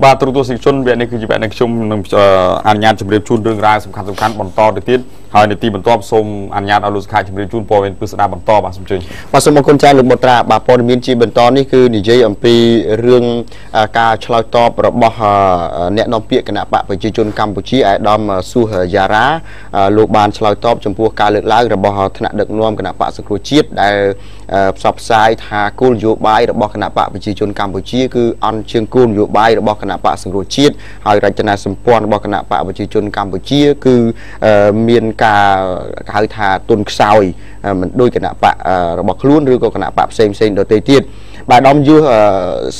បាទ ទ្រទស្សនិកជន វគ្គនេះគឺជាវគ្គនៃខ្ញុំនឹងអនុញ្ញាតជម្រាបជូនរឿងរ៉ាវសំខាន់ៗបន្តទៅទៀត ហើយនាទីបន្ទាប់សូមអនុញ្ញាតឲ្យលោកសុខាជម្រាបជូនព័ត៌មានពិស្ដារបន្តបាទសូមអញ្ជើញ បាទសូមអរគុណច្រើនលោកបុត្រាបាទព័ត៌មានជាបន្តនេះគឺនិយាយអំពីរឿងការឆ្លើយតបរបស់អ្នកនាំពាក្យគណៈបកប្រជាជនកម្ពុជាឯកឧត្តមសួសយ៉ារ៉ាលោកបានឆ្លើយតបចំពោះការលើកឡើងរបស់ថ្នាក់ដឹកនាំគណៈបកសង្គ្រោះជាតិដែលផ្សព្វផ្សាយថាគោលនយោបាយរបស់គណៈបកប្រជាជនកម្ពុជាគឺអន់ជាងគោលនយោបាយរបស់គណៈបកសង្គ្រោះជាតិហើយរចនាសម្ព័ន្ធរបស់គណៈបកប្រជាជនកម្ពុជាគឺមានការហៅថាទុនខ្សោយមិនដូចគណៈបករបស់ខ្លួនឬក៏គណៈបកផ្សេងផ្សេងដទៃទៀតបាទឧត្តមយុស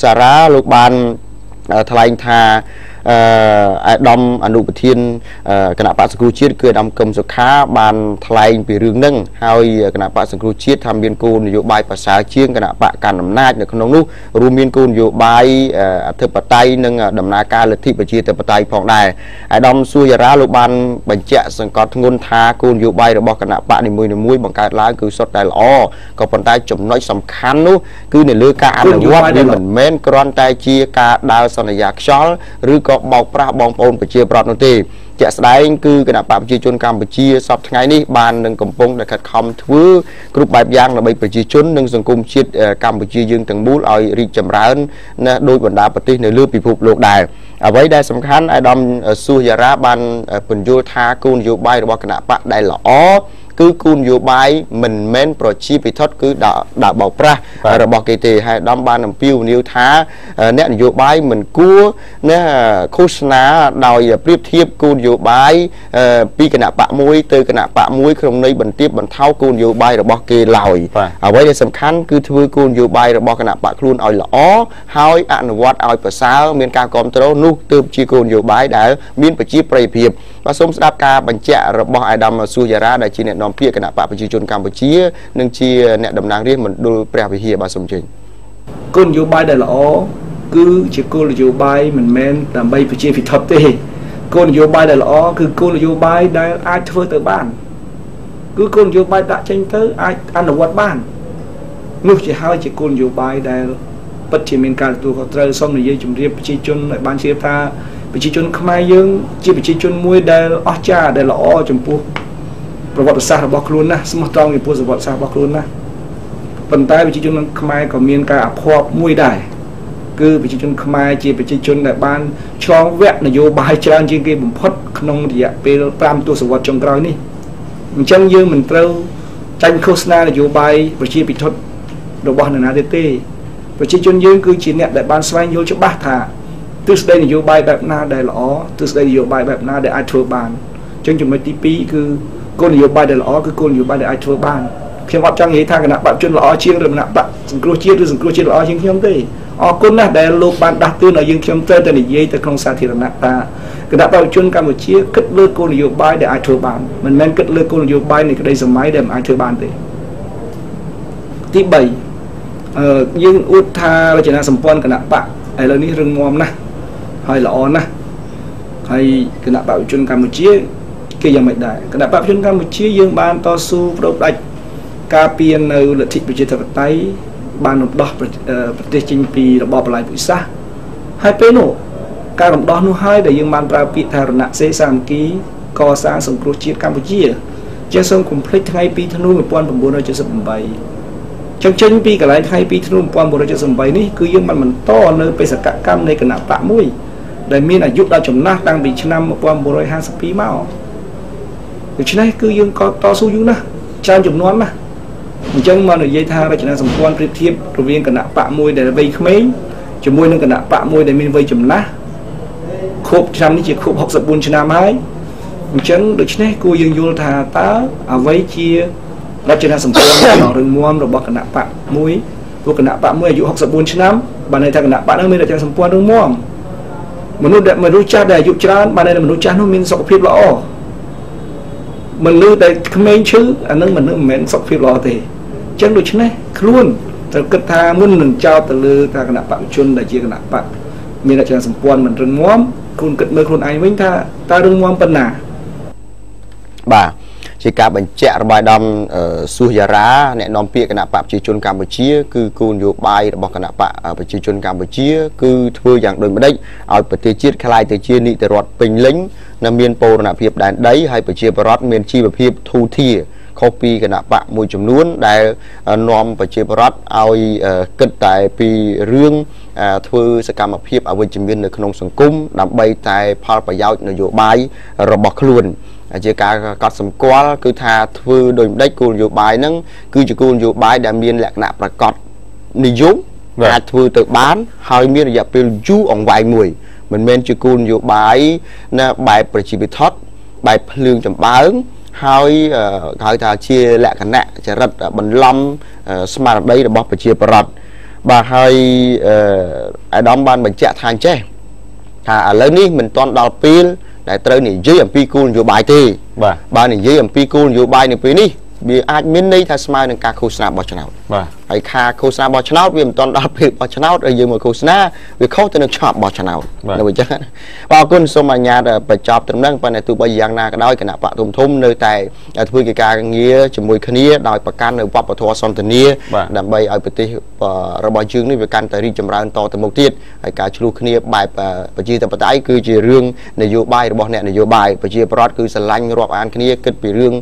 សារ៉ាលោកបានថ្លែងថា អាដាមអនុប្រធានគណៈបក្សសង្គ្រោះជាតិគឺអាដាមកឹមសុខាបានថ្លែងពីរឿងហ្នឹងហើយគណៈបក្សសង្គ្រោះជាតិថាមានគោលនយោបាយប្រសើរជាងគណៈបកកណ្ដាលអំណាចនៅក្នុងនោះរួមមានគោលនយោបាយអធិបតេយ្យនិងដំណើរការលទ្ធិប្រជាធិបតេយ្យផងដែរអាដាមសួយ៉ារ៉ាលោកបានបញ្ជាក់សង្កត់ធ្ងន់ថាគោលនយោបាយរបស់គណៈបកនីមួយៗបង្កើតឡើងគឺសុទ្ធតែល្អក៏ប៉ុន្តែចំណុចសំខាន់នោះគឺនៅលើការអនុវត្តវាមិនមែនគ្រាន់តែជាការដើរសន្យាខ្យល់ឬក៏បោកប្រាស់បងប្អូនប្រជាប្រដ្ឋនោះទេជាក់ស្ដែងគឺគណៈបកប្រជាជនកម្ពុជាសប្តាហ៍ថ្ងៃនេះបាននឹងកំពុងតែខិតខំធ្វើគ្រប់បែបយ៉ាងដើម្បីប្រជាជននិងសង្គមជាតិកម្ពុជាយើងទាំងមូលឲ្យរីកចម្រើនណាដោយបណ្ដាប្រទេសនៅលើពិភពលោកដែរអ្វីដែលសំខាន់អាដាមសួសយ៉ារ៉ាបានពន្យល់ថាគោលនយោបាយរបស់គណៈបកដែលល្អគឺគោលនយោបាយមិនមែនប្រជាពិធគឺដើរបោកប្រាស់របស់គេទេហើយដំបានអំពាវនាវថាអ្នកនយោបាយមិនគួរណាឃោសនាដោយប្រៀបធៀបគោលនយោបាយពីគណៈបកមួយទៅគណៈបកមួយក្នុងន័យបន្ទាបបន្ថោគោលនយោបាយរបស់គេឡើយអ្វីដែលសំខាន់គឺធ្វើគោលនយោបាយរបស់គណៈបកខ្លួនឲ្យល្អហើយអនុវត្តឲ្យប្រសើរមានការគ្រប់គ្រងនោះទើបជាគោលនយោបាយដែលមានប្រជាប្រិយភាពបាទសូមស្ដាប់ការបញ្ជាក់របស់អាដាមសួយ៉ារ៉ាដែលជាអ្នកនាំពាក្យគណៈបកប្រជាជនកម្ពុជានិងជាអ្នកតំណាងរាស្ត្រមណ្ឌលព្រះវិហារបាទសូមអញ្ជើញគោលនយោបាយដែលល្អគឺជាគោលនយោបាយមិនមែនដើម្បីប្រជាពិធទេគោលនយោបាយដែលល្អគឺគោលនយោបាយដែលអាចធ្វើទៅបានគឺគោលនយោបាយដាក់ចេញទៅអាចអនុវត្តបាននោះជាហើយជាគោលនយោបាយដែលពិតជាមានការទទួលខុសត្រូវសូមនិយាយជម្រាបប្រជាជនឲ្យបានជ្រាបថាប្រជាជនខ្មែរយើងជាប្រជាជនមួយដែលអស្ចារ្យដែលល្អចំពោះប្រវត្តិសាស្ត្ររបស់ខ្លួនណាស្មោះត្រង់ចំពោះប្រវត្តិសាស្ត្ររបស់ខ្លួនណាប៉ុន្តែប្រជាជនខ្មែរក៏មានការអភ័ព្វមួយដែរគឺប្រជាជនខ្មែរជាប្រជាជនដែលបានឆ្លងវគ្គនយោបាយច្រើនជាងគេបំផុតក្នុងរយៈពេល5ទសវត្សរ៍ចុងក្រោយនេះអញ្ចឹងយើងមិនត្រូវចាញ់ឃោសនានយោបាយប្រជាពិធរបស់នរណាទេទេប្រជាជនយើងគឺជាអ្នកដែលបានស្វែងយល់ច្បាស់ថាទស្សននយោបាយបែបណាដែលល្អទស្សននយោបាយបែបណាដែលអាចធ្វើបានអញ្ចឹងចំណុចទី2គឺគោលនយោបាយដែលល្អគឺគោលនយោបាយដែលអាចធ្វើបានខ្ញុំអត់ចង់និយាយថាគណៈបកជនល្អជាងឬគណៈបកសង្គ្រោះជាតិឬសង្គ្រោះជាតិល្អជាងខ្ញុំទេអរគុណណាស់ដែលលោកបានដាស់តឿនឲ្យយើងខ្ញុំត្រូវតែនិយាយទៅក្នុងសាធារណៈថាគណៈបកជនកម្ពុជាគិតលើគោលនយោបាយដែលអាចធ្វើបានមិនមែនគិតលើគោលនយោបាយនៃក្តីសម័យដែលមិនអាចធ្វើបានទេទី3យើងអួតថារចនាសម្ព័ន្ធគណៈបកឥឡូវនេះរឹងមាំណាស់ហើយល្អណាស់ហើយគណៈបកជនកម្ពុជាគេយ៉ាងម៉េចដែរគណៈបកជនកម្ពុជាយើងបានតស៊ូប្រដាច់ការពារនៅលទ្ធិប្រជាធិបតេយ្យបានរំដោះប្រទេសចេញពីរបបបល័យពុជសាសហើយពេលនោះការរំដោះនោះហើយដែលយើងបានប្រើពាក្យថារណសេសាមគ្គីកសាងសង្គ្រោះជាតិកម្ពុជាជាសូមកុំភ្លេចថ្ងៃ2ធ្នូ1978ចឹងចេញពីកន្លែងថ្ងៃ2ធ្នូ1978នេះគឺយើងបានបន្តនៅបេសកកម្មនៃគណៈបកមួយដែលមានអាយុដល់ចំណាស់តាំងពីឆ្នាំ1952មកដូច្នេះគឺយើងក៏តស៊ូយូរណាស់ច្រើនចំនួនណាស់អញ្ចឹងមកនិយាយថារចនាសម្ព័ន្ធប្រៀបធៀបរវាងគណៈបកមួយដែលវ័យក្មេងជាមួយនឹងគណៈបកមួយដែលមានវ័យចំណាស់ខួបឆ្នាំនេះជាខួប64ឆ្នាំហើយអញ្ចឹងដូច្នេះគួរយើងយល់ថាតើអ្វីជារចនាសម្ព័ន្ធដ៏រឹងមាំរបស់គណៈបកមួយព្រោះគណៈបកមួយអាយុ64ឆ្នាំបានន័យថាគណៈបកនោះមានរចនាសម្ព័ន្ធរឹងមាំមនុស្សដែលមនុស្សចាស់ដែលអាយុច្រើនបានន័យថាមនុស្សចាស់នោះមានសុខភាពល្អមនុស្សដែលក្មេងឈឺអានឹងមនុស្សមិនមែនសុខភាពល្អទេអញ្ចឹងដូច្នេះខ្លួនត្រូវគិតថាមុននឹងចោទទៅលើថាគណៈបកជនដែលជាគណៈបកមានរចនាសម្ព័ន្ធមិនរឹងមាំខ្លួនគិតមើលខ្លួនឯងវិញថាតើរឹងមាំប៉ុណ្ណាបាទជា ជាការបញ្ជាក់របស់អាដាមស៊ូយ៉ារ៉ាអ្នកនាំពាក្យគណៈបកប្រជាជនកម្ពុជាគឺគោលនយោបាយរបស់គណៈបកប្រជាជនកម្ពុជាគឺធ្វើយ៉ាងដូចម្ដេចឲ្យប្រទេសជាតិក្លាយទៅជានីតិរដ្ឋពេញលេញនិងមានបូរណភាពដែនដីហើយប្រជាពលរដ្ឋមានជីវភាពធូរធារខុសពីគណៈបកមួយចំនួនដែលនាំប្រជាពលរដ្ឋឲ្យគិតតែពីរឿងធ្វើសកម្មភាពអវិជ្ជមាននៅក្នុងសង្គមដើម្បីតែផលប្រយោជន៍នយោបាយរបស់ខ្លួនជាការកត់សម្គាល់គឺថាធ្វើដោយម្ដេចគោលនយោបាយហ្នឹងគឺជាគោលនយោបាយដែលមានលក្ខណៈប្រកបនិយមអាចធ្វើទៅបានហើយមានរយៈពេលយូរអង្វែងមួយមិនមែនជាគោលនយោបាយណាបែបប្រជាពិធបែបភ្លើងចម្បើងហើយហៅថាជាលក្ខណៈចរិតបន្លំស្មារតីរបស់ប្រជាពលរដ្ឋបាទហើយអាដាមបានបញ្ជាក់ថាអញ្ចេះថាឥឡូវនេះមិនទាន់ដល់ពេលដែលត្រូវនិយាយអំពីគោលនយោបាយទេបាទបើនិយាយអំពីគោលនយោបាយនៅពេលនេះវាអាចមានន័យថាស្មើនឹងការឃោសនាបោះឆ្នោតបាទហើយខាឃោសនាបោះឆ្នោតវាមិនទាន់ដល់ពេលបោះឆ្នោតហើយយើងមកឃោសនាវាខុសទៅនឹងច្បាប់បោះឆ្នោតនៅអញ្ចឹងបាទអរគុណសូមអនុញ្ញាតបញ្ចប់ត្រឹមហ្នឹងប៉ុន្តែទោះបីយ៉ាងណាក៏ដោយគណៈបកធំធំនៅតែធ្វើកិច្ចការងារជាមួយគ្នាដោយប្រកាន់នៅវប្បធម៌សន្ទនាដើម្បីឲ្យប្រទេសរបស់យើងនេះវាកាន់តែរីកចម្រើនតទៅមុខទៀតហើយការឆ្លោះគ្នាបែបប្រជាធិបតេយ្យគឺជារឿងនយោបាយរបស់អ្នកនយោបាយប្រជាពលរដ្ឋគឺស្រឡាញ់រាប់អានគ្នាគិតពីរឿង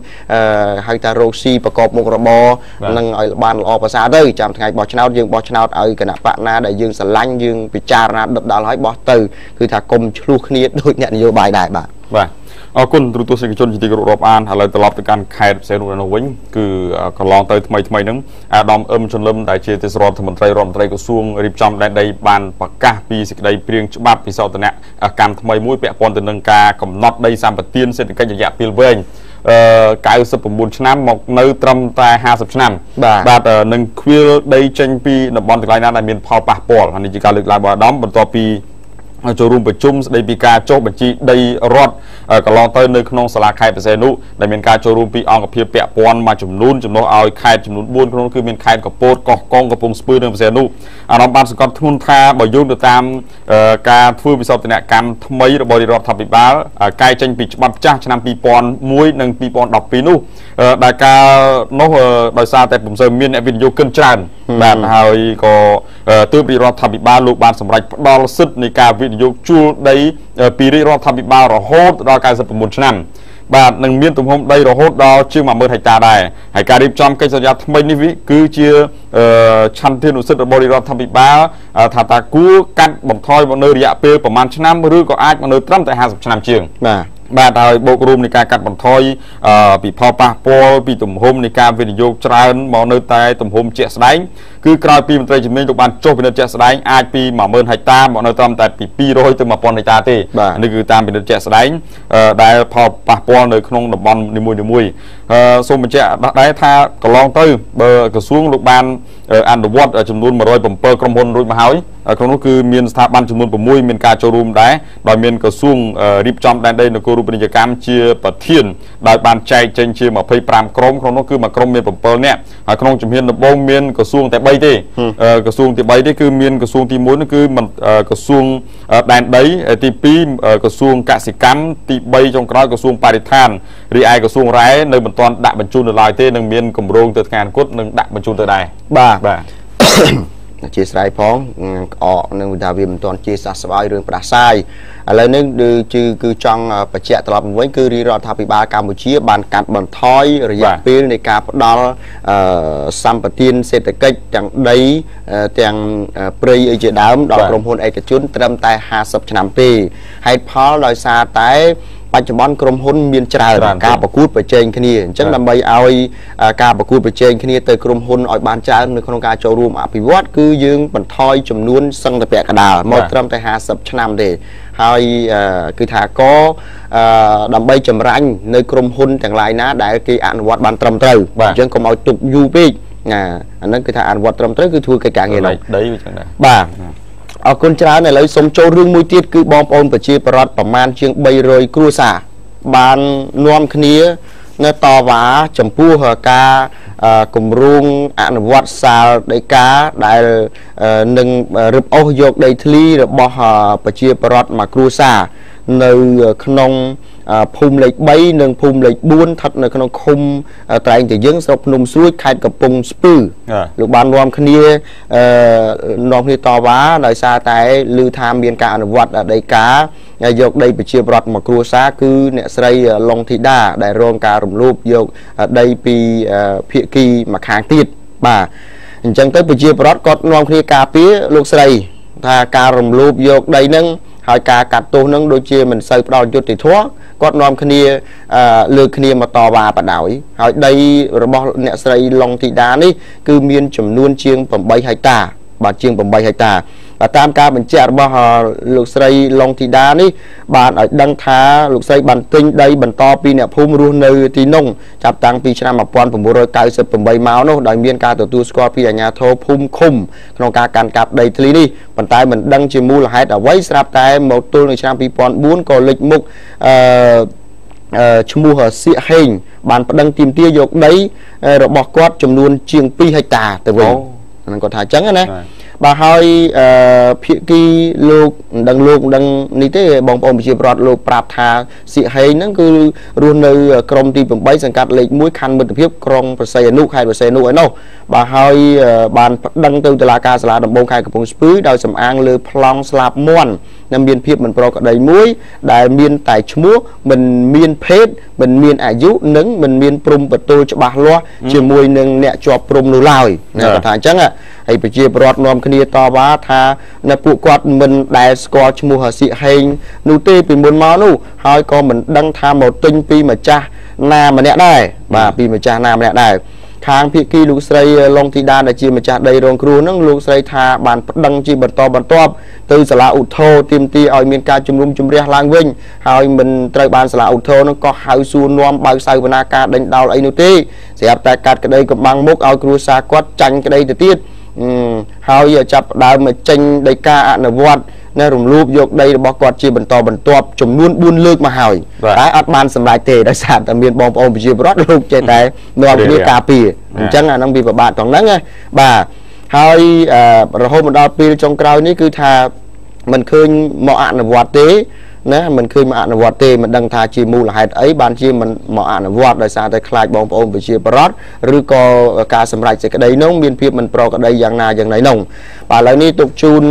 ហៅថារកស៊ីប្រកបមុខរបរនិងឲ្យបានល្អប្រសើរទៅចាំថ្ងៃបោះឆ្នោតយើងបោះឆ្នោតឲ្យគណៈបកណាដែលយើងស្រឡាញ់យើងពិចារណាដិតដល់ហើយបោះទៅគឺថាកុំឆ្លោះគ្នាដូចអ្នកនយោបាយដែរបាទបាទអរគុណទូរទស្សនិកជនជាទីគោរពរាប់អានឥឡូវត្រឡប់ទៅកាន់ខេត្តផ្សេងនោះវិញគឺកន្លងទៅថ្មីថ្មីហ្នឹងអាដាមអឹមជន្លឹមដែលជាទេសរដ្ឋមន្ត្រីរដ្ឋមន្ត្រីក្រសួងរៀបចំដែនដីបានប្រកាសពីសេចក្តីព្រាងច្បាប់ពិសោធនកម្មថ្មីមួយពាក់ព័ន្ធទៅនឹងការកំណត់ដីសម្បត្តិសេដ្ឋកិច្ចរយៈពេលវែង99ឆ្នាំមកនៅត្រឹមតែ50ឆ្នាំបាទនឹងខ្វៀលដីចេញពីតំបន់ទាំងឡាយណាដែលមានផលប៉ះពាល់នេះជាការលើកឡើងរបស់អាដាមបន្ទាប់ពីចូលរួមប្រជុំស្ដីពីការចុះបញ្ជីដីរដ្ឋកន្លងទៅនៅក្នុងសាលាខេត្តបរសេនុដែលមានការចូលរួមពីអង្គភាពពាក់ព័ន្ធមួយចំនួនចំណុះឲ្យខេត្តចំនួន4ក្នុងគឺមានខេត្តកពតកោះកុងកំពង់ស្ពឺនិងបរសេនុអារម្មណ៍បានសង្កត់ធ្ងន់ថាបើយោងទៅតាមការធ្វើវិសោធនកម្មថ្មីរបស់រដ្ឋាភិបាលកែចេញពីច្បាប់ចាស់ឆ្នាំ2001និង2012នោះដែលការនោះដោយសារតែពុំសូវមានអ្នកវិនិយោគិនច្រើនបាទហើយក៏ទើបរដ្ឋាភិបាលលោកបានសម្រេចផ្ដល់សិទ្ធិនៃការវិនិយោគជួលដីពីរាជរដ្ឋាភិបាលរហូតដល់99ឆ្នាំបាទនឹងមានទំហំដីរហូតដល់ជាង10000ហិកតាដែរហើយការរៀបចំកិច្ចសន្យាថ្មីនេះគឺជាឆន្ទានុសិទ្ធិរបស់រដ្ឋាភិបាលថាតើគួរកាត់បន្ថយមកនៅរយៈពេលប្រមាណឆ្នាំឬក៏អាចមកនៅត្រឹមតែ50ឆ្នាំជាងបាទហើយបូករួមនៃការកាត់បន្ថយពីផលប៉ះពាល់ពីទំហំនៃការវិនិយោគច្រើនមកនៅតែទំហំជាក់ស្ដែងគឺក្រោយពីមន្ត្រីជំនាញលោកបានចុះពិនិត្យជាក់ស្ដែងអាចពី10000ហិកតាមកនៅត្រឹមតែពី200ទៅ1000ហិកតាទេនេះគឺតាមពិនិត្យជាក់ស្ដែងដែលផលប៉ះពាល់នៅក្នុងតំបន់នីមួយៗសូមបញ្ជាក់ដែរថាកន្លងទៅបើក្រសួងលោកបានអនុវត្តចំនួន107ក្រុមហ៊ុនរួចមកហើយក្នុងនោះគឺមានស្ថាប័នចំនួន6មានការចូលរួមដែរដោយមានក្រសួងរៀបចំដែនដីនគររូបនីយកម្មជាប្រធានដោយបានចែកចេញជា25ក្រុមក្នុងនោះគឺមួយក្រុមមាន7នាក់ហើយក្នុងជំហានដំបូងមានក្រសួងតែ3ទេក្រសួងទី3ទេគឺមានក្រសួងទី1នោះគឺក្រសួងដែនដីទី2ក្រសួងកសិកម្មទី3ចុងក្រោយក្រសួងបរិស្ថានរីឯក្រសួងរ៉ែនៅមិនទាន់ដាក់បញ្ជូននៅឡើយទេនឹងមានគម្រោងទៅថ្ងៃអនាគតនឹងដាក់បញ្ជូនទៅដែរបាទបាទជាស្រ័យផងក្អកនឹងថាវាមិនទាន់ជាសះស្បើយរឿងផ្ដាសាយឥឡូវនេះគឺចង់បញ្ជាក់ត្រឡប់មកវិញគឺរាជរដ្ឋាភិបាលកម្ពុជាបានកាត់បន្ថយរយៈពេលនៃការផ្ដល់សម្បទានសេដ្ឋកិច្ចទាំងដីទាំងព្រៃអីជាដើមដល់ក្រុមហ៊ុនឯកជនត្រឹមតែ50ឆ្នាំទេហេតុផលដោយសារតែបច្ចុប្បន្នក្រុមហ៊ុនមានច្រើនការប្រកួតប្រជែងគ្នាអញ្ចឹងដើម្បីឲ្យការប្រកួតប្រជែងគ្នាទៅក្រុមហ៊ុនឲ្យបានច្រើននៅក្នុងការចូលរួមអភិវឌ្ឍគឺយើងបន្ថយចំនួនសឹងតែពាក់កណ្ដាលមកត្រឹមតែ50ឆ្នាំទេហើយគឺថាក៏ដើម្បីចម្រាញ់នៅក្រុមហ៊ុនទាំងឡាយណាដែលគេអនុវត្តបានត្រឹមត្រូវអញ្ចឹងកុំឲ្យទុកយូរពេកណាអាហ្នឹងគឺថាអនុវត្តត្រឹមត្រូវគឺធ្វើកិច្ចការងារនោះដីវាចឹងដែរបាទអរគុណច្រើនឥឡូវសូមចូលរឿងមួយទៀតគឺបងប្អូនប្រជាពលរដ្ឋប្រមាណជាង300គ្រួសារបាននាំគ្នានៅតវ៉ាចំពោះការគម្រោងអនុវត្តសាលដីកាដែលនឹងរឹបអូសយកដីធ្លីរបស់ប្រជាពលរដ្ឋមួយគ្រួសារនៅក្នុង ភូមិលេខ3និងភូមិលេខ4ស្ថិតនៅក្នុងឃុំត្រែងតាយើងស្រុកភ្នំស្រួចខេត្តកំពង់ស្ពឺលោកបាននាំគ្នាតវ៉ាដោយសារតែឮថាមានការអនុវត្តដីកាយកដីប្រជាប្រដ្ឋមកគ្រួសារគឺអ្នកស្រីឡុងធីតាដែលរងការរំលោភយកដីពីភាគីម្ខាងទៀតបាទអញ្ចឹងទៅប្រជាប្រដ្ឋគាត់នាំគ្នាការពារលោកស្រីថាការរំលោភយកដីនឹងហើយការកាត់ទោសនឹងដូចជាមិនសូវផ្ដល់យុត្តិធម៌គាត់នាំគ្នាលើកគ្នាមកតវ៉ាបដ ாய் ហើយដីរបស់អ្នកស្រីឡុងធីតានេះគឺមានចំនួនជាង8ហិកតាបាទជាង8ហិកតាបាទតាមការបញ្ជាក់របស់លោកស្រីឡុងធីតានេះបានឲ្យដឹងថាលោកស្រីបានទិញដីបន្តពីអ្នកភូមិរស់នៅទីនោះចាប់តាំងពីឆ្នាំ1998មកនោះដោយមានការទទួលស្គាល់ពីអាជ្ញាធរភូមិឃុំក្នុងការកាន់កាប់ដីធ្លីនេះប៉ុន្តែមិនដឹងជាមូលហេតុអ្វីស្រាប់តែមកទល់នៅឆ្នាំ2004ក៏លេចមុខឈ្មោះសៀកហេងបានប្តឹងទាមទារយកដីរបស់គាត់ចំនួនជាង2ហិកតាទៅវិញហ្នឹងគាត់ថាអញ្ចឹងណាបាទហើយភាគីលោកមិនដឹងលោកមិនដឹងនេះទេបងប្អូនប្រជាប្រដ្ឋលោកប្រាប់ថាសៀកហេងហ្នឹងគឺរស់នៅក្រុមទី8សង្កាត់លេខ1ខណ្ឌមិត្តភាពក្រុងព្រះសីហនុខេត្តព្រះសីហនុឯនោះបាទហើយបានប្តឹងទៅតុលាការសាលាដំបងខេត្តកំពង់ស្ពឺដោយសំអាងលើប្លង់ស្លាបមាន់និងមានភាពមិនប្រក្រតីមួយដែលមានតែឈ្មោះមិនមានភេទមិនមានអាយុនិងមិនមានព្រំប្រទល់ច្បាស់លាស់ជាមួយនឹងអ្នកជាប់ព្រំនោះឡើយណាគាត់ថាអញ្ចឹងហើយប្រជាពលរដ្ឋនាំគ្នាតវ៉ាថានៅពួកគាត់មិនដែលស្គាល់ឈ្មោះសៀកហេងនោះទេពីមុនមកនោះហើយក៏មិនដឹងថាមកទិញពីម្ចាស់ណាម្នាក់ដែរបាទពីម្ចាស់ណាម្នាក់ដែរខាងភាគីលោកស្រីឡុងធីតាដែលជាម្ចាស់ដីរងគ្រោះហ្នឹងលោកស្រីថាបានប្តឹងជាបន្តបន្ទាប់ទៅសាលាឧទ្ធរណ៍ទាមទារឲ្យមានការជំនុំជម្រះឡើងវិញហើយមិនត្រូវបានសាលាឧទ្ធរណ៍ហ្នឹងក៏ហៅសួរនាំបើកសវនាការដេញដោលអីនោះទេស្រាប់តែកាត់ក្តីកំបាំងមុខឲ្យគ្រួសារគាត់ចាញ់ក្តីទៅទៀតហើយចាប់ដើមមកចេញដីកាអនុវត្តនៅរំលោភយកដីរបស់គាត់ជាបន្តបន្ទាប់ចំនួន4លើកមកហើយតែអត់បានសម្រេចទេដោយសារតែមានបងប្អូនប្រជាពលរដ្ឋលោកចេះតែនាំគ្នាការពារអញ្ចឹងអាហ្នឹងវាពិបាកត្រង់ហ្នឹងណាបាទហើយរហូតមកដល់ពេលចុងក្រោយនេះគឺថាមិនឃើញមកអនុវត្តទេណាមិនឃើញមកអនុវត្តទេមិនដឹងថាជាមូលហេតុអីបានជាមិនមកអនុវត្តដោយសារតែខ្លាចបងប្អូនប្រជាពលរដ្ឋឬក៏ការសម្រេចសេចក្តីនោះមានភាពមិនប្រក្រតីយ៉ាងណាយ៉ាងណីនោះបាទឥឡូវនេះទុកជូន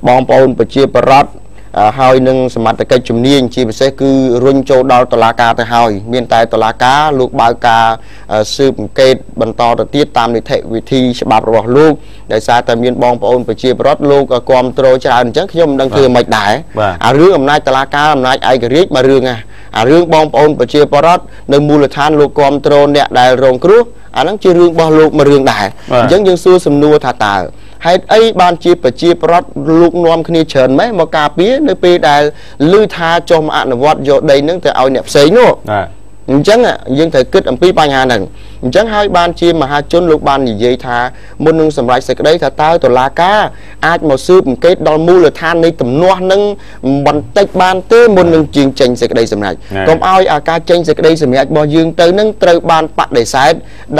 បងប្អូនប្រជាពលរដ្ឋហើយនឹងសមត្ថកិច្ចជំនាញជាពិសេសគឺរុញចូលដល់តុលាការទៅហើយមានតែតុលាការលោកបើកការស៊ើបអង្កេតបន្តទៅទៀតតាមនីតិវិធីច្បាប់របស់លោកដោយសារតែមានបងប្អូនប្រជាពលរដ្ឋលោកគាំទ្រច្រើនអញ្ចឹងខ្ញុំមិនដឹងធ្វើម៉េចដែរអារឿងអំណាចតុលាការអំណាចឯករាជ្យមួយរឿងណាអារឿងបងប្អូនប្រជាពលរដ្ឋនៅមូលដ្ឋានលោកគាំទ្រអ្នកដែលរងគ្រោះអាហ្នឹងជារឿងរបស់លោកមួយរឿងដែរអញ្ចឹងយើងសួរសំណួរថាតើហេតុអីបានជាប្រជាប្រដ្ឋលោកនាំគ្នាច្រើនម៉េះមកការពារនៅពេលដែលឮថាចុះមកអនុវត្តយកដីនឹងទៅឲ្យអ្នកផ្សេងនោះអញ្ចឹងយើងត្រូវគិតអំពីបញ្ហាហ្នឹងអញ្ចឹងហើយបានជាមហាជនលោកបាននិយាយថាមុននឹងសម្រេចសេចក្តីថាតើតុលាការអាចមកស៊ើបអង្កេតដល់មូលដ្ឋាននៃទំនាស់នឹងបន្តិចបានទេមុននឹងជាងចេញសេចក្តីសម្រេចកុំឲ្យអាការចេញសេចក្តីសម្រេចរបស់យើងទៅនឹងត្រូវបានបដិសេធ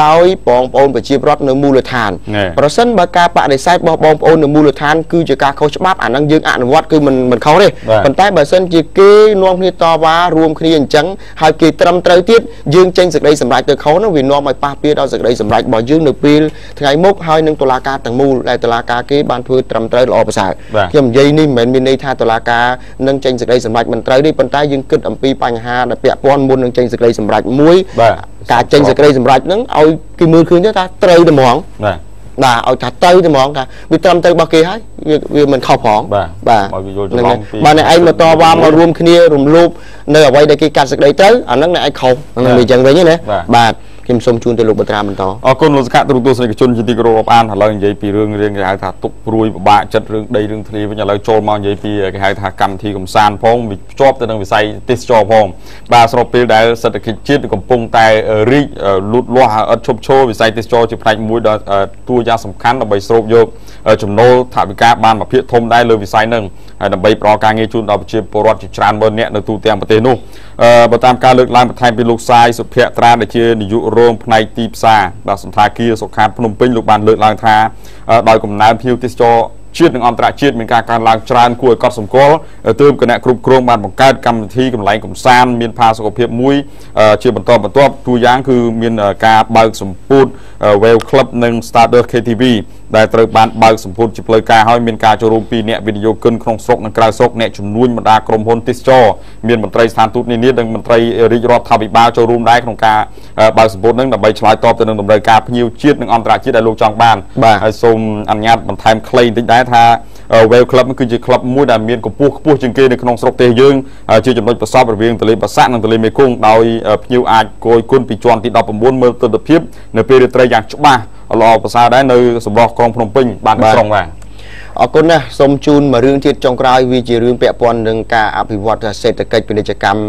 ដោយបងប្អូនប្រជាពលរដ្ឋនៅមូលដ្ឋានប្រសិនបើការបដិសេធរបស់បងប្អូននៅមូលដ្ឋានគឺជាការខុសច្បាប់អានឹងយើងអនុវត្តគឺមិនខុសទេប៉ុន្តែបើសិនជាគេនាំគ្នាតវ៉ារួមគ្នាអញ្ចឹងហើយគេត្រឹមត្រូវទៀតយើងចេញសេចក្តីសម្រេចទៅខុសនោះវានាំឲ្យប៉ះពាល់ដល់សេចក្តីសម្រេចរបស់យើងនៅពេលថ្ងៃមុខហើយនឹងតុលាការទាំងមូលដែលតុលាការគេបានធ្វើត្រឹមត្រូវល្អប្រសើរខ្ញុំនិយាយនេះមិនមែនមានន័យថាតុលាការនឹងចេញសេចក្តីសម្រេចមិនត្រូវទេប៉ុន្តែយើងគិតអំពីបញ្ហាដែលពាក់ព័ន្ធមុននឹងចេញសេចក្តីសម្រេចមួយការចេញសេចក្តីសម្រេចហ្នឹងឲ្យគេមើលឃើញថាត្រូវតែហ្មងបាទឲ្យថាទៅតែហ្មងថាវាត្រឹមត្រូវរបស់គេហើយវាមិនខុសផងបាទបាទអ្នកឯងមកតវ៉ាមករួមគ្នារំលោភនៅអ្វីដែលគេកាត់សេចក្តីត្រូវអាហ្នឹងអ្នកឯងខុសហ្នឹងវាអញ្ចឹងវិញណាបាទខ្ញុំសូមជូនទៅលោកបត្រាបន្តអរគុណលោកសកទូទស្សនិកជនជាទីគោរពរាប់អានឥឡូវនិយាយពីរឿងរៀងគេហៅថាទុកព្រួយពិបាកចិត្តរឿងដីរឿងធ្លីវិញឥឡូវចូលមកនិយាយពីគេហៅថាកម្មវិធីកំសាន្តផងវាភ្ជាប់ទៅនឹងវិស័យទេសចរផងបាទស្របពេលដែលសេដ្ឋកិច្ចជាតិកំពុងតែរីកលូតលាស់ឥតឈប់ឈរវិស័យទេសចរជាផ្នែកមួយដ៏តួយ៉ាងសំខាន់ដើម្បីស្រូបយកចំណូលថវិកាបានមួយភាគធំដែរលើវិស័យនឹងហើយដើម្បីផ្ដល់ការងារជូនដល់ប្រជាពលរដ្ឋជាច្រើនម៉ឺននាក់នៅទូទាំងប្រទេសនោះបើតាមការលើកឡើងបន្ថែមពីលោកសាយសុភក្ត្រាដែលជានាយករងផ្នែកទីផ្សារបាទសន្តាគារសុខាតភ្នំពេញលោកបានលើកឡើងថាដោយកំណើនភ្ញៀវទេសចរ ជាតិនិងអន្តរជាតិមានការកើនឡើងច្រើនគួរឲ្យកត់សម្គាល់ទើបគណៈគ្រប់គ្រងបានបង្កើតកម្មវិធីកន្លែងកម្សាន្តមានផាសុកភាពមួយជាបន្តបន្ទាប់តួយ៉ាងគឺមានការបើកសម្ពោធ Wave Club និង Stardust KTV ដែលត្រូវបានបើកសម្ពោធជាផ្លូវការហើយមានការចូលរួមពីអ្នកវិនិយោគិនក្នុងស្រុកនិងក្រៅស្រុកអ្នកជំនួញបណ្ដាក្រុមហ៊ុនទេសចរមានមន្ត្រីស្ថានទូតនានានិងមន្ត្រីរាជរដ្ឋាភិបាលចូលរួមដែរក្នុងការបើកសម្ពោធនឹងដើម្បីឆ្លើយតបទៅនឹងតម្រូវការភ្ញៀវជាតិនិងអន្តរជាតិដែលលោកចង់បានហើយសូមអនុញ្ញាតបន្ថែមខ្លីបន្តិចដែរថា Wave Club គឺជាក្លឹបមួយដែលមានកម្ពស់ខ្ពស់ជាងគេនៅក្នុងស្រុកទេសយើងជាចំណុចប្រសពរវាងទន្លេបាសាក់និងទន្លេមេគង្គដោយភ្ញៀវអាចគយគន់ពីជាន់ទី19មើលទិដ្ឋភាពនៅពេលរាត្រីយ៉ាងច្បាស់ល្អប្រសើរដែរនៅសម្រស់ក្រុងភ្នំពេញបានទាំងស្រុងបាទអរគុណណាស់សូមជូនមួយរឿងទៀតចុងក្រោយវាជារឿងពាក់ព័ន្ធនឹងការអភិវឌ្ឍសេដ្ឋកិច្ចពាណិជ្ជកម្ម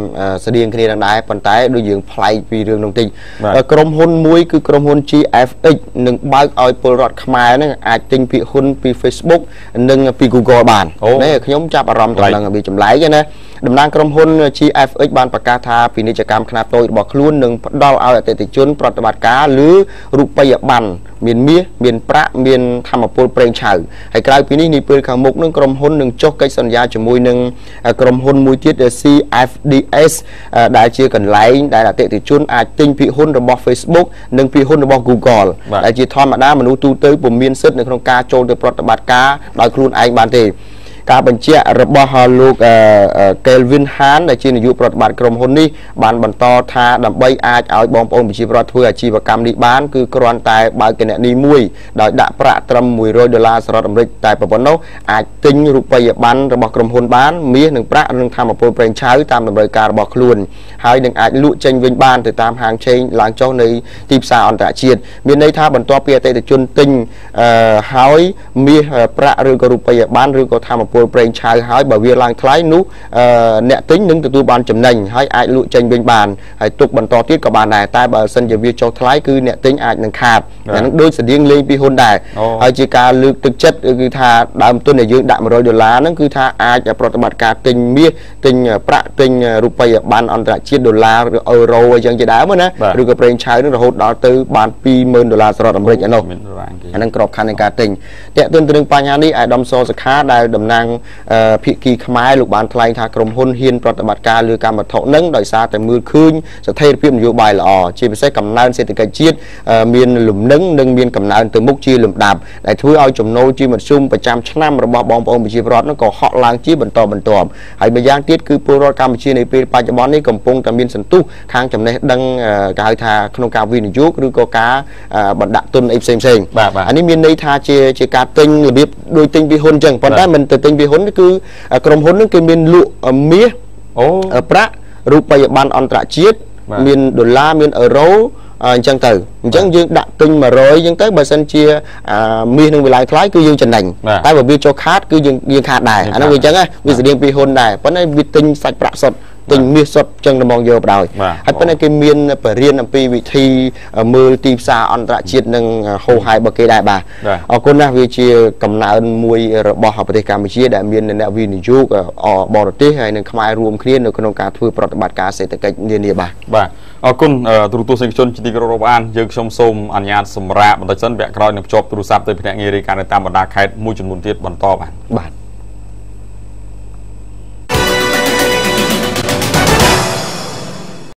ស្តៀងគ្នានឹងដែរប៉ុន្តែដូចយើងប្លែកពីរឿងនោះតិចក្រុមហ៊ុនមួយគឺក្រុមហ៊ុន GFX នឹងបើកឲ្យពលរដ្ឋខ្មែរនឹងអាចទិញភាគហ៊ុនពី Facebook និងពី Google បាននេះខ្ញុំចាប់អារម្មណ៍តំណែងវាចម្លែកណាតំណាងក្រុមហ៊ុន GFX បានប្រកាសថាពាណិជ្ជកម្មខ្នាតតូចរបស់ខ្លួននឹងផ្ដល់ឲ្យអតិថិជនប្រតិបត្តិការលើរូបិយប័ណ្ណមានមាសមានប្រាក់មានធម្មពលប្រេងឆៅហើយក្រៅពីនេះនាពេលខាងមុខនឹងក្រុមហ៊ុននឹងចុះកិច្ចសន្យាជាមួយនឹងក្រុមហ៊ុនមួយទៀត CFDS ដែលជាកន្លែងដែលអតិថិជនអាចទិញភាគហ៊ុនរបស់ Facebook និងភាគហ៊ុនរបស់ Google ដែលជាធម្មតាមនុស្សទូទៅពុំមានសិទ្ធិនៅក្នុងការចូលទៅប្រតិបត្តិការដោយខ្លួនឯងបានទេការបញ្ជាក់របស់លោក Kelvin Han ដែលជានាយកប្រតិបត្តិក្រុមហ៊ុននេះបានបន្តថាដើម្បីអាចឲ្យបងប្អូនប្រជាពលរដ្ឋធ្វើអាជីវកម្មនេះបានគឺគ្រាន់តែបើកគណនីមួយដោយដាក់ប្រាក់ត្រឹម100ដុល្លារសហរដ្ឋអាមេរិកតែប៉ុណ្ណោះអាចទិញរូបិយប័ណ្ណរបស់ក្រុមហ៊ុនបានមាសនិងប្រាក់និងធម្មពលប្រេងឆៅតាមតម្រូវការរបស់ខ្លួនហើយនឹងអាចលក់ចេញវិញបានទៅតាមហាងឆេងឡើងចុះនៃទីផ្សារអន្តរជាតិមានន័យថាបន្ទាប់ពីអតិថិជនទិញហើយមាសប្រាក់ឬក៏រូបិយប័ណ្ណឬក៏ធម្មពលប្រេងឆៅហើយបើវាឡើងថ្លៃនោះអ្នកទិញនឹងទទួលបានចំណេញហើយអាចលក់ចេញវិញបានហើយទុកបន្តទៀតក៏បានដែរតែបើសិនជាវាចុះថ្លៃគឺអ្នកទិញអាចនឹងខាតអានឹងដូចស្តៀងលេងពីហ៊ុនដែរហើយជាការលើកទឹកចិត្តគឺថាដើមទុនដែលយើងដាក់100ដុល្លារហ្នឹងគឺថាអាចប្រតិបត្តិការទិញមាសទិញប្រាក់ទិញរូបិយប័ណ្ណអន្តរជាតិដុល្លារឬអឺរ៉ូអីចឹងជាដើមណាឬក៏ប្រេងឆៅហ្នឹងរហូតដល់ទៅបាន20000ដុល្លារសហរដ្ឋអាមេរិកឯនោះអានឹងក្របខ័ណ្ឌនៃការទិញទាក់ទិនទៅនឹងបញ្ហានេះអាដាមសសុខាដែលតំណាងភាគីខ្មែរលោកបានថ្លែងថាក្រុមហ៊ុនហ៊ានប្រតិបត្តិការលើកម្មវត្ថុនឹងដោយសារតែមើលឃើញស្ថិរភាពនយោបាយល្អជាពិសេសកំណើនសេដ្ឋកិច្ចជាតិមានលំនឹងនិងមានកំណើនទៅមុខជាលំដាប់ដែលធ្វើឲ្យចំណូលជាមធ្យមប្រចាំឆ្នាំរបស់បងប្អូនប្រជាពលរដ្ឋនោះក៏ហក់ឡើងជាបន្តបន្ទាប់ហើយម្យ៉ាងទៀតគឺពលរដ្ឋកម្ពុជានៅពេលបច្ចុប្បន្ននេះកំពុងតែមានសន្ទុះខាងចំណេះដឹងគេហៅថាក្នុងការវិនិយោគឬក៏ការបណ្ដាក់ទុនអីផ្សេងៗអានេះមានន័យថាជាការទិញរបៀបដូចទិញពីហ៊ុនអញ្ចឹងប៉ុន្តែមិនទៅទិញពីហ៊ុនគឺក្រុមហ៊ុននឹងគេមានលក់មាសប្រាក់រូបិយប័ណ្ណអន្តរជាតិមានដុល្លារមានអឺរ៉ូអញ្ចឹងទៅអញ្ចឹងយើងដាក់ទិញ100អញ្ចឹងទៅបើសិនជាមាសនឹងវាឡើងថ្លៃគឺយើងចំណេញតែបើវាចុះខាតគឺយើងខាតដែរអានោះវាអញ្ចឹងវាស្តៀងពីហ៊ុនដែរប៉ុន្តែវាទិញសាច់ប្រាក់សុទ្ធទិញមាសសុទ្ធចឹងតែមកយកបដ ாய் ហើយប៉ុន្តែគេមានបរិញ្ញាអំពីវិធីមើលទីផ្សារអន្តរជាតិនិងហូហែរបស់គេដែរបាទអរគុណណាស់វាជាកំណើនមួយរបស់ប្រទេសកម្ពុជាដែលមានអ្នកវិនិយោគបរទេសហើយនិងខ្មែររួមគ្នានៅក្នុងការធ្វើប្រតិបត្តិការសេដ្ឋកិច្ចនានាបាទបាទអរគុណទូរទស្សនិកជនជាទីគោរពរាប់អានយើងខ្ញុំសូមអនុញ្ញាតសម្រាកបន្តិចសិនវគ្គក្រោយនឹងភ្ជាប់ទូរស័ព្ទទៅភ្នាក់ងាររាយការណ៍នៅតាមបណ្ដាខេត្តមួយចំនួនទៀតបន្តបាទបាទ